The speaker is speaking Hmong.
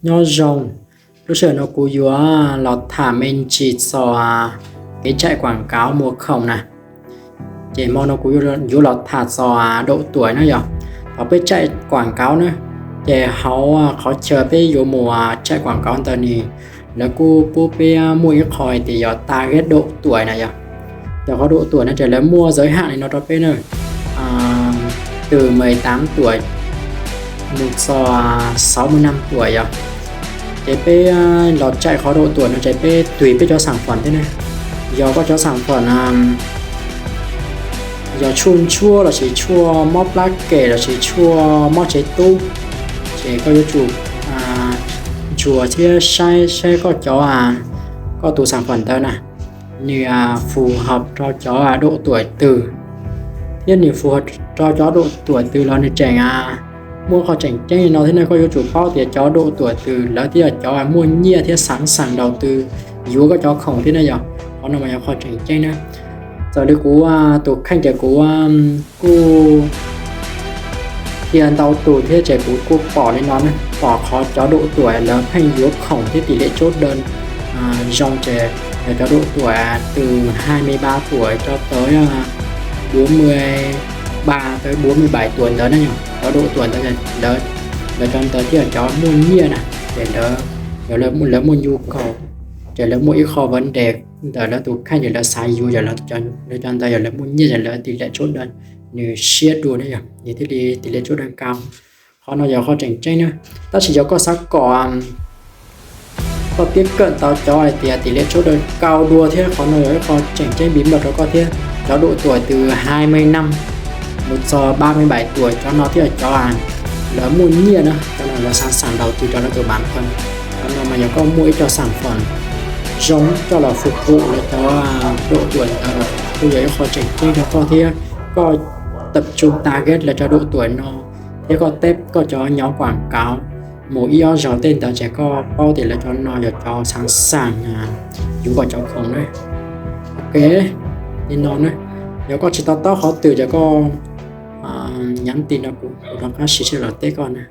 Nyob zoo, lub sij hawm no kuv yuav los tham me ntsis txog kev chạy quảng cáo mua khủng na. Ces hmo no kuv yuav los tham txog độ tuổi na yog. Thaum peb chạy quảng cáo na, ces hauv qhov chaw peb yuav mus chạy quảng cáo ntawd ne, lawv kuj pub peb muaj ib qho hais tias yog target độ tuổi na yog. Yog qhov độ tuổi no ces lawv muaj giới hạn li no rau peb na, từ mười tám tuổi mus txog sáu mươi năm tuổi yog. Ces peb los chạy qhov độ tuổi no ces peb tùy peb cov sản phẩm thiab ne. Yog koj cov sản phẩm yog tshuaj ntshuab lossis tshuaj mob plab kem lossis tshuaj mob tsev tub, ces koj yuav tsum ntsuas thiab saib saib koj cov, koj tus sản phẩm ntawd na, nws phù hợp rau cov độ tuổi twg, thiab nws phù hợp rau cov độ tuổi twg los nws tseem muaj qhov tseem ceeb li no thiab ne. Koj yuav tsum paub tias cov độ tuổi twg lawv thiaj yog cov muaj nyiaj thiab sẵn sàng đầu tư yuav koj cov khủng thiab ne yog. Qhov no mas yog qhov tseem ceeb na. Txawm li kuv tus kheej ces kuv kuj qhia ntau tus thiab ces kuv kuj pom li no ne, pom qhov cov độ tuổi lawv pheej yuav khủng thiab tỷ lệ chốt đơn zoo ces yog cov độ tuổi từ hai mươi ba tuổi cho tới bốn mươi ba tới bốn mươi bảy tuổi ntawd na yog. Cov độ tuổi ntawd, lawv cov ntawd thiaj yog cov muaj nyiaj na, ces lawv muaj nhu cầu, ces lawv muaj ib qho vấn đề ntawm lawv tus kheej ces lawv xav yuav, lawv cov ntawd yog lawv muaj nyiaj ces lawv tỷ lệ chốt đơn nws siab dua ne yog, nws thiaj li tỷ lệ chốt đơn cao. Qhov no yog qhov tseem ceeb na. Tab sis yog koj xav kom koj tiếp cận tau cov hais tias tỷ lệ chốt đơn cao dua thiab, qhov no yog ib qho tseem ceeb bi npaj rau koj thiab. Cov độ tuổi từ hai mươi năm mus txog ba mươi bảy tuổi, cov no thiaj yog cov lawv muaj nyiaj na, cov no lawv sẵn sàng đầu tư rau lawv tus bản thân. Qhov no mas yog koj muaj ib co sản phẩm zoo coj los phục vụ lawv cov độ tuổi ntawd kuj yog ib qho tseem ceeb rau koj thiab. Koj tập trung target lawv cov độ tuổi no thiab koj test koj cov nhóm quảng cáo mus ib ob zaug tej ntawd ces koj paub tias lawv cov no yog cov sẵn sàng yuav koj cov khủng na. Ok, li no na, yog koj tsis to taub qhov twg ces koj nhắn tin rau kuv, kuv rov qab siv sij hawm los teb koj na.